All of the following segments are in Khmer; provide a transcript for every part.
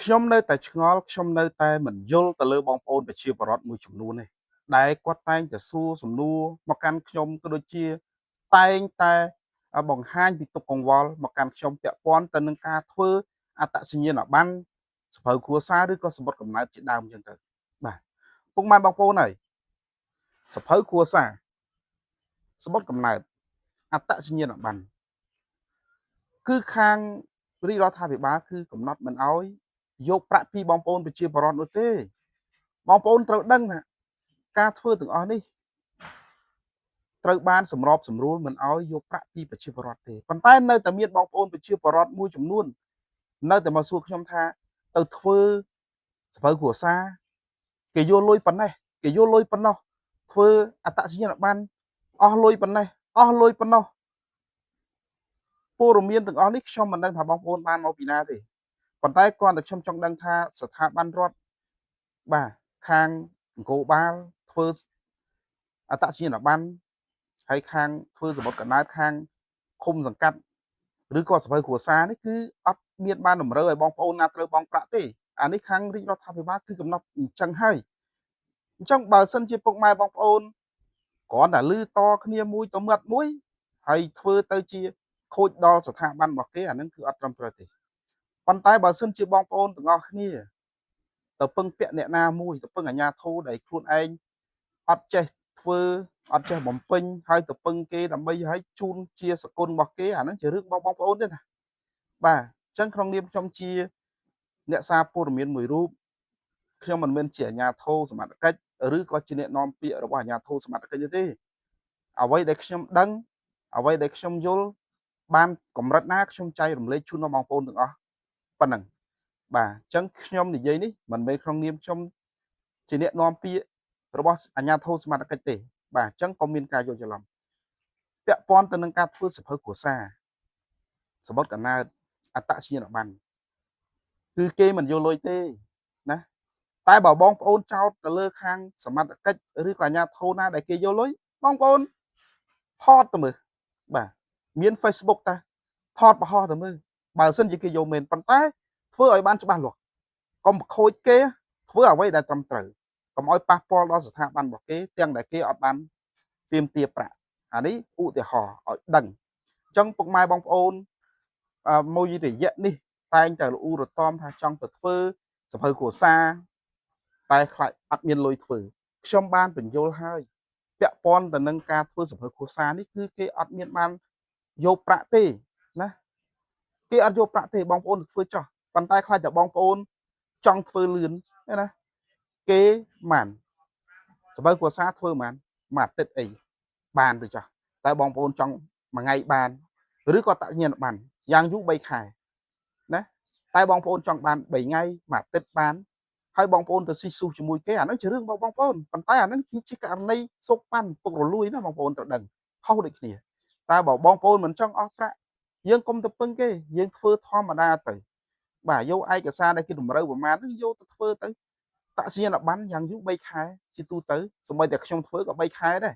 ខ្ញុំនៅតែឆ្ងល់ខ្ញុំនៅតែមិនយល់ទៅលើបងប្អូនប្រជាពលរដ្ឋមួយចំនួននេះដែលគាត់តែងតែសួរសំណួរមកកាន់ខ្ញុំក៏ដូចជាតែងតែបង្ហាញពីទុក្ខកង្វល់មកកាន់ខ្ញុំពាក់ព័ន្ធទៅនឹងការធ្វើអត្តសញ្ញាណប័ណ្ណសៀវភៅគ្រួសារឬក៏សំបុត្រកំណើតជាដើមអញ្ចឹងទៅបាទពុកម៉ែបងប្អូនហើយសៀវភៅគ្រួសារសំបុត្រកំណើតអត្តសញ្ញាណប័ណ្ណគឺខាងរាជរដ្ឋាភិបាលគឺកំណត់មិនអោយយកប្រាក់ពីបងប្អូនប្រជាពលរដ្ឋនោះទេបងប្អូនត្រូវដឹងថាការធ្វើទាំងអស់នេះត្រូវបានសម្របសម្រួលមិនអោយយកប្រាក់ពីប្រជាពលរដ្ឋទេប៉ុន្តែនៅតែមានបងប្អូនប្រជាពលរដ្ឋមួយចំនួននៅតែមកសួរខ្ញុំថាទៅធ្វើសៀវភៅគ្រួសារគេយកលុយប៉ុណ្ណេះគេយកលុយប៉ុណ្ណោះធ្វើអត្តសញ្ញាណប័ណ្ណអស់លុយប៉ុណ្ណេះអស់លុយប៉ុណ្ណោះព័ត៌មានទាំងអស់នេះខ្ញុំមិនដឹងថាបងប្អូនបានមកពីណាទេប៉ុន្តែគ្រាន់តែខ្ញុំចង់ដឹងថាស្ថាប័នរដ្ឋបាទខាងនគរបាលធ្វើអត្តសញ្ញាណប័ណ្ណហើយខាងធ្វើសំបុត្រកំណើតខាងឃុំសង្កាត់ឬក៏សៀវភៅគ្រួសារនេះគឺអត់មានបានតម្រូវឲ្យបងប្អូនណាត្រូវបង់ប្រាក់ទេអានេះខាងរាជរដ្ឋាភិបាលគឺកំណត់អញ្ចឹងហើយអញ្ចឹងបើសិនជាពុកម៉ែបងប្អូនគ្រាន់តែលឺតគ្នាមួយទៅមាត់មួយហើយធ្វើទៅជាខូចដល់ស្ថាប័នរបស់គេអានឹងគឺអត់ត្រឹមត្រូវទេប៉ុន្តែបើសិនជាបងប្អូនទាំងអស់គ្នាទៅពឹងពាក់អ្នកណាមួយទៅពឹងអាជ្ញាធរដែលខ្លួនឯងអត់ចេះធ្វើអត់ចេះបំពេញហើយទៅពឹងគេដើម្បីឲ្យជូនជាសគុណរបស់គេអាហ្នឹងជារឿងរបស់បងប្អូនទេណាបាទអញ្ចឹងក្នុងនាមខ្ញុំជាអ្នកសារព័ត៌មានមួយរូបខ្ញុំមិនមែនជាអាជ្ញាធរសមត្ថកិច្ចឬក៏ជាអ្នកនាំពាក្យរបស់អាជ្ញាធរសមត្ថកិច្ចទេអ្វីដែលខ្ញុំដឹងអ្វីដែលខ្ញុំយល់បានកម្រិតណាខ្ញុំចែករំលែកជូនដល់បងប្អូនទាំងអស់ប៉ុណ្ណឹងបាទអញ្ចឹងខ្ញុំនិយាយនេះមិនមែនក្នុងនាមខ្ញុំជាអ្នកនាំពាក្យរបស់អាជ្ញាធរសមត្ថកិច្ចទេបាទអញ្ចឹងក៏មានការយល់ច្រឡំពាក់ព័ន្ធទៅនឹងការធ្វើសៀវភៅគ្រួសារសំបុត្រកំណើតអត្តសញ្ញាណប័ណ្ណគឺគេមិនយកលុយទេណាតែបើបងប្អូនចោទទៅលើខាងសមត្ថកិច្ចឬក៏អាជ្ញាធរណាដែលគេយកលុយបងប្អូនថតទៅមើលបាទមាន Facebook តាថតបង្ហោះទៅមើលបើសិនជាគេយកមែនប៉ុន្តែធ្វើឲ្យបានច្បាស់លាស់កុំខូចគេធ្វើអ្វីដែលត្រឹមត្រូវកុំឲ្យប៉ះពាល់ដល់ស្ថាប័នរបស់គេទាំងដែលគេអត់បានទាមទារប្រាក់អានេះឧទាហរណ៍ឲ្យដឹងអញ្ចឹងពុកម៉ែបងប្អូនមួយរយៈនេះតែងតែរអ៊ូរទាំថាចង់ទៅធ្វើសៀវភៅគ្រួសារតែខ្លាចអត់មានលុយធ្វើខ្ញុំបានពន្យល់ហើយពាក់ព័ន្ធទៅនឹងការធ្វើសៀវភៅគ្រួសារនេះគឺគេអត់មានបានយកប្រាក់ទេណាគេអត់យកប្រាក់ទេបងប្អូនទៅធ្វើចោះប៉ុន្តែខ្លាចតែបងប្អូនចង់ធ្វើលឿនណាគេម៉ានសៀវភៅគ្រួសារធ្វើម៉ានមួយអាទិត្យអីបានទៅចោះតែបងប្អូនចង់មួយថ្ងៃបានឬក៏តញ្ញាណប័ណ្ណយ៉ាងយូរ3ខែណាតែបងប្អូនចង់បាន3ថ្ងៃមួយអាទិត្យបានហើយបងប្អូនទៅស៊ីស៊ូជាមួយគេអាហ្នឹងជារឿងរបស់បងប្អូនប៉ុន្តែអាហ្នឹងជាករណីសូកប៉ាន់ពុករលួយណាបងប្អូនត្រូវដឹងខុសដូចគ្នាតែបើបងប្អូនមិនចង់អស់ប្រាក់យើងកុំទៅពឹងគេយើងធ្វើធម្មតាទៅបាទយកឯកសារដែលគេតម្រូវប្រមាណហ្នឹងយកទៅធ្វើទៅអត្តសញ្ញាណប័ណ្ណយ៉ាងយូរ3ខែជាទូទៅសម្បីតែខ្ញុំធ្វើក៏3ខែដែរ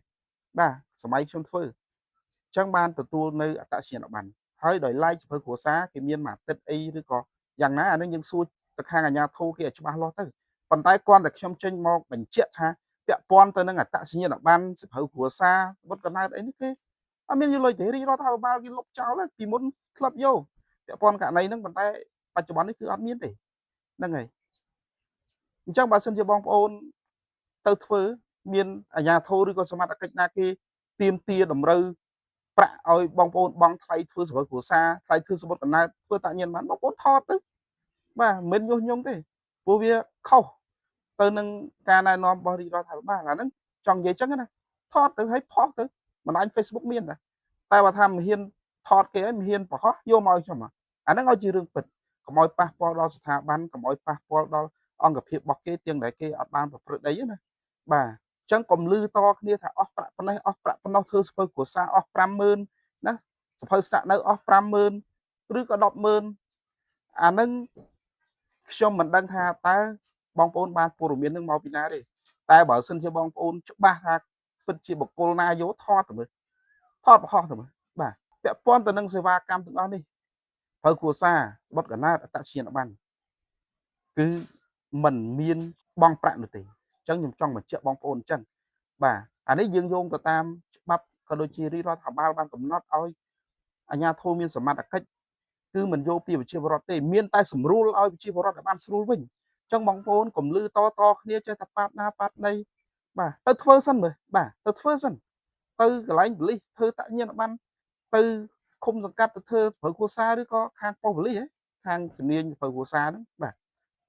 បាទសម័យខ្ញុំធ្វើអញ្ចឹងបានទទួលនៅអត្តសញ្ញាណប័ណ្ណហើយដោយឡែកសៀវភៅគ្រួសារគេមានមួយអាទិត្យអីឬក៏យ៉ាងណាអានឹងយើងសួរទៅខាងអាជ្ញាធរគេឲ្យច្បាស់លាស់ទៅប៉ុន្តែគ្រាន់តែខ្ញុំចេញមកបញ្ជាក់ថាពាក់ព័ន្ធទៅនឹងអត្តសញ្ញាណប័ណ្ណសៀវភៅគ្រួសារបុត្រកណើតអីនេះគេអត់មានយកលុយទេរាជរដ្ឋាភិបាលគេលុបចោលពីមុនធ្លាប់យកពាក់ព័ន្ធករណីហ្នឹងប៉ុន្តែបច្ចុប្បន្ននេះគឺអត់មានទេហ្នឹងហើយអញ្ចឹងបើសិនជាបងប្អូនទៅធ្វើមានអាជ្ញាធរឬក៏សមត្ថកិច្ចណាគេទាមទារតម្រូវប្រាក់ឲ្យបងប្អូនបង់ថ្លៃធ្វើសៀវភៅគ្រួសារថ្លៃធ្វើសំបុត្រកំណើតធ្វើអត្តសញ្ញាណប័ណ្ណបងប្អូនថតទៅបាទមិនញុះញង់ទេព្រោះវាខុសទៅនឹងការណែនាំរបស់រាជរដ្ឋាភិបាលអាហ្នឹងចង់និយាយចឹងណាថតទៅឲ្យផុសទៅបណ្ដាញ Facebook មានដែរតែបើថាមិនហ៊ានថតគេឲ្យមិនហ៊ានបង្ហោះយកមកឲ្យខ្ញុំអាហ្នឹងឲ្យជារឿងពិតកុំឲ្យប៉ះពាល់ដល់ស្ថាប័នកុំឲ្យប៉ះពាល់ដល់អង្គភាពរបស់គេទាំងដែលគេអត់បានប្រព្រឹត្តអីណាបាទអញ្ចឹងកុំលឺតគ្នាថាអស់ប្រាក់ប៉ុណ្ណេះអស់ប្រាក់ប៉ុណ្ណោះធ្វើសៀវភៅគ្រួសារអស់50000ណាសៀវភៅស្នាក់នៅអស់50000ឬក៏100,000អាហ្នឹងខ្ញុំមិនដឹងថាតើបងប្អូនបានព័ត៌មាននឹងមកពីណាទេតែបើសិនជាបងប្អូនច្បាស់ថាពិតជាបុគ្គលណាយកថតទៅមើលថតបង្ហោះទៅមើលបាទពាក់ព័ន្ធទៅនឹងសេវាកម្មទាំងអស់នេះសៀវភៅគ្រួសារបុត្រកណើតអត្តសញ្ញាណប័ណ្ណ គឺมันមានបង់ប្រាក់នោះទេអញ្ចឹងខ្ញុំចង់បញ្ជាក់បងប្អូនអញ្ចឹងបាទអានេះយើងយោងទៅតាមច្បាប់ក៏ដូចជារាជរដ្ឋាភិបាលបានកំណត់ឲ្យអាជ្ញាធរមានសមត្ថកិច្ចគឺមិនយកពីប្រជាពលរដ្ឋទេមានតែសម្រួលឲ្យប្រជាពលរដ្ឋឲ្យបានស្រួលវិញអញ្ចឹងបងប្អូនកុំលឺតតគ្នាចេះតែប៉ាត់ណាប៉ាត់ណីបាទទៅធ្វើសិនមើលបាទទៅធ្វើសិនទៅកន្លែងប៉ូលីសធ្វើតញ្ញាណប័ណ្ណទៅឃុំសង្កាត់ទៅធ្វើប្រគ្រួសារឬក៏ខាងប៉ុស្តិ៍ប៉ូលីសហ៎ខាងជំនាញប្រគ្រួសារហ្នឹងបាទ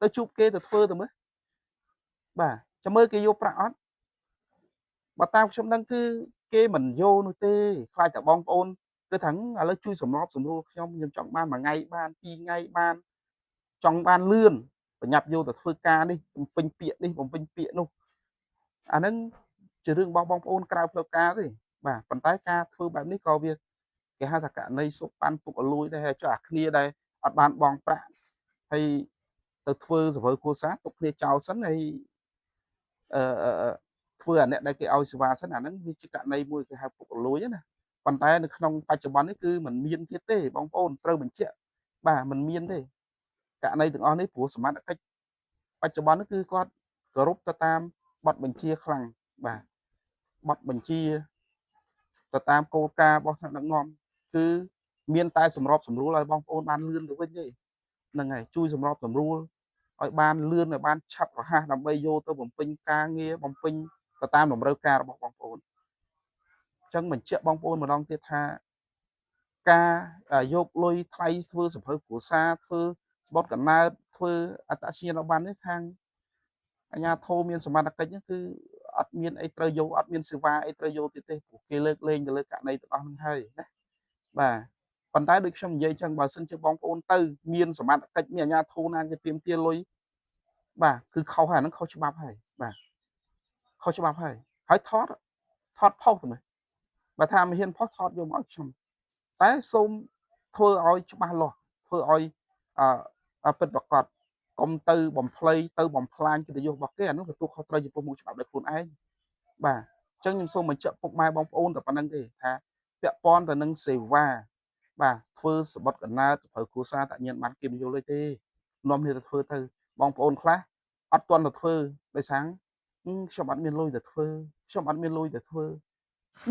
ទៅជួបគេទៅធ្វើទៅមើលបាទចាំមើលគេយកប្រាក់អត់បើតាមខ្ញុំដឹងគឺគេមិនយកនោះទេខ្លាចតែបងប្អូនគឺថាឥឡូវជួយសម្របសម្រួលខ្ញុំខ្ញុំចង់បានមួយថ្ងៃបានពីរថ្ងៃបានចង់បានលឿនប្រញាប់យកទៅធ្វើការនេះបំពេញពាក្យនេះបំពេញពាក្យនោះអាហ្នឹងជារឿងរបស់បងប្អូនក្រៅផ្លូវការទេបាទប៉ុន្តែការធ្វើបែបនេះក៏វាគេហៅថាករណីសុកប៉ាន់ពុកអលួយដែរហើយចុះអាគ្នាដែរអត់បានបង់ប្រាក់ហើយទៅធ្វើសភៅគ្រួសារទុកគ្នាចោលសិនហើយអឺធ្វើអាអ្នកដែលគេឲ្យសេវាសិនអាហ្នឹងវាជាករណីមួយគេហៅពុកអលួយណាប៉ុន្តែនៅក្នុងបច្ចុប្បន្ននេះគឺมันមានទៀតទេបងប្អូនត្រូវបញ្ជាក់បាទมันមានទេករណីទាំងអស់នេះព្រោះសមត្ថកិច្ចបច្ចុប្បន្ននេះគឺគាត់គោរពទៅតាមបទបញ្ជាខ្លាំងបាទបទបញ្ជាទៅតាមគោលការណ៍របស់ថ្នាក់ដឹកនាំគឺមានតែសម្របសម្រួលឲ្យបងប្អូនបានលឿនទៅវិញទេហ្នឹងហើយជួយសម្របសម្រួលឲ្យបានលឿនឲ្យបានឆាប់រហ័សដើម្បីយកទៅបំពេញការងារបំពេញទៅតាមតម្រូវការរបស់បងប្អូនអញ្ចឹងបញ្ជាក់បងប្អូនម្ដងទៀតថាការយកលុយថ្លៃធ្វើសភៅគ្រួសារធ្វើស្បត់កណើតធ្វើអត្តសញ្ញាណប័ណ្ណនេះខាងអាជ្ញាធរមានសមត្ថកិច្ចហ្នឹងគឺអត់មានអីត្រូវយកអត់មានសេវាអីត្រូវយកទៀតទេព្រោះគេលើកលែងទៅលើករណីទាំងអស់ហ្នឹងហើយណាបាទប៉ុន្តែដូចខ្ញុំនិយាយចឹងបើសិនជាបងប្អូនទៅមានសមត្ថកិច្ចមានអាជ្ញាធរណាគេទាមទារលុយបាទគឺខុសហើយអាហ្នឹងខុសច្បាប់ហើយបាទខុសច្បាប់ហើយហើយថតថតផុសទៅមើលបើថាមិនហ៊ានផុសថតយកមកឲ្យខ្ញុំតែសូមធ្វើឲ្យច្បាស់លាស់ធ្វើឲ្យអឺពិតប្រាកដកុំទៅបំភ្លៃទៅបំផ្លាញកិត្តិយសរបស់គេអានោះទទួលខុសត្រូវចំពោះមុខច្បាប់ដោយខ្លួនឯងបាទអញ្ចឹងខ្ញុំសូមបញ្ជាក់ពុកម៉ែបងប្អូនតែប៉ុណ្្នឹងទេថាពាក់ព័ន្ធទៅនឹងសេវាបាទធ្វើសបុតកណើតត្រូវគ្រួសារតញ្ញាណបានគេមិនយល់ទេនាំគ្នាទៅធ្វើទៅបងប្អូនខ្លះអត់ទាន់ទៅធ្វើដោយសារខ្ញុំអត់មានលុយទៅធ្វើខ្ញុំអត់មានលុយទៅធ្វើ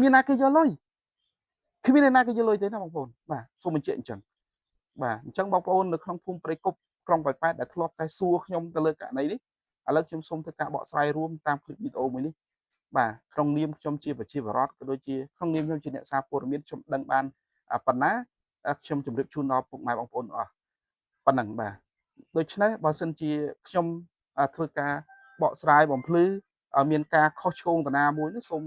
មានណាគេយកលុយគ្មានអ្នកណាគេយកលុយទេណាបងប្អូនបាទសូមបញ្ជាក់អញ្ចឹងបាទអញ្ចឹងបងប្អូននៅក្នុងភូមិព្រៃគប់ក្រុងប៉ោយប៉ែតដែលធ្លាប់តែសួរខ្ញុំទៅលើករណីនេះឥឡូវខ្ញុំសូមធ្វើការបកស្រាយរួមតាមคลิปវីដេអូមួយនេះបាទក្នុងនាមខ្ញុំជាប្រជាពលរដ្ឋក៏ដូចជាក្នុងនាមខ្ញុំជាអ្នកសារព័ត៌មានខ្ញុំដឹងបានប៉ុណ្ណាខ្ញុំជម្រាបជូនដល់ពុកម៉ែបងប្អូនអស់ប៉ុណ្ណឹងបាទដូច្នេះបើសិនជាខ្ញុំធ្វើការបកស្រាយបំភ្លឺមានការខុសឆ្គងតាណាមួយនោះសូម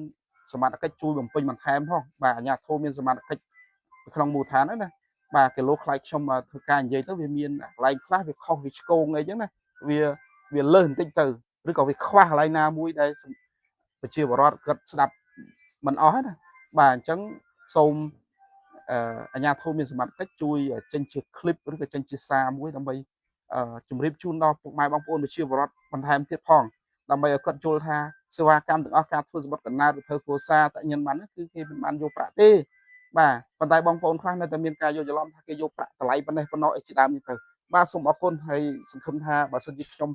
សមត្ថកិច្ចជួយបំពេញបន្ថែមផងបាទអាជ្ញាធរមានសមត្ថកិច្ចក្នុងមូលដ្ឋានហ្នឹងណាបាទគីឡូខ្លាចខ្ញុំធ្វើការនិយាយទៅវាមានកន្លែងខ្លះវាខុសវាឆ្គងអីចឹងណាវាវាលើសបន្តិចទៅឬក៏វាខ្វះកន្លែងណាមួយដែលប្រជាពលរដ្ឋគាត់ស្ដាប់មិនអស់ណាបាទអញ្ចឹងសូមអាជ្ញាធរមានសមត្ថកិច្ចជួយចេញជាคลิปឬក៏ចេញជាសារមួយដើម្បីជម្រាបជូនដល់ពុកម៉ែបងប្អូនប្រជាពលរដ្ឋបន្ថែមទៀតផងដើម្បីឲ្យគាត់យល់ថាសេវាកម្មទាំងអស់ការធ្វើសម្បត្តិកណ្ដាលឬធ្វើគ្រួសារតញ្ញាណប័ណ្ណគឺគេមិនបានយកប្រាក់ទេបាទប៉ុន្តែបងប្អូនខ្លះនៅតែមានការយល់ច្រឡំថាគេយកប្រាក់តម្លៃប៉ុណ្ណេះប៉ុណ្ណោះអីជាដើមនេះទៅបាទសូមអរគុណហើយសង្ឃឹមថាបើសិនជាខ្ញុំ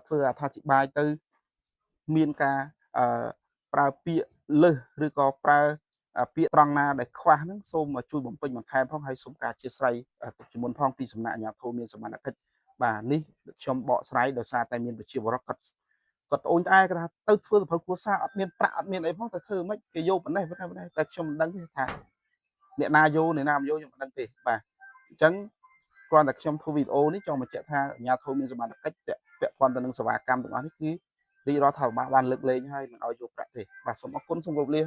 ធ្វើអត្ថាធិប្បាយទៅមានការប្រើពាក្យលើសឬក៏ប្រើពាក្យត្រង់ណាដែលខ្វះហ្នឹងសូមជួយបំពេញបន្ថែមផងហើយសូមការអធ្យាស្រ័យទុកជាមុនផងពីសំណាក់អាជ្ញាធរមានសមត្ថកិច្ចបាទនេះខ្ញុំបកស្រាយដោយសារតែមានប្រជាពលរដ្ឋគាត់គាត់ត្អូញត្អែគាត់ថាទៅធ្វើសភៅគ្រួសារអត់មានប្រាក់អត់មានអីផងទៅធ្វើមិនគេយកប៉ុណ្ណេះប៉ុណ្ណេះប៉ុណ្ណេះតែខ្ញុំមិនដឹងទេថាអ្នកណាយកអ្នកណាមិនយកខ្ញុំមិនដឹងទេបាទអញ្ចឹងគ្រាន់តែខ្ញុំធ្វើវីដេអូនេះចង់បញ្ជាក់ថាអាជ្ញាធរមានសមត្ថកិច្ចពាក់ព័ន្ធទៅនឹងសេវាកម្មទាំងអស់នេះគឺរាជរដ្ឋាភិបាលបានលើកលែងហើយមិនឲ្យយកប្រាក់ទេបាទសូមអរគុណសូមគោរពលា។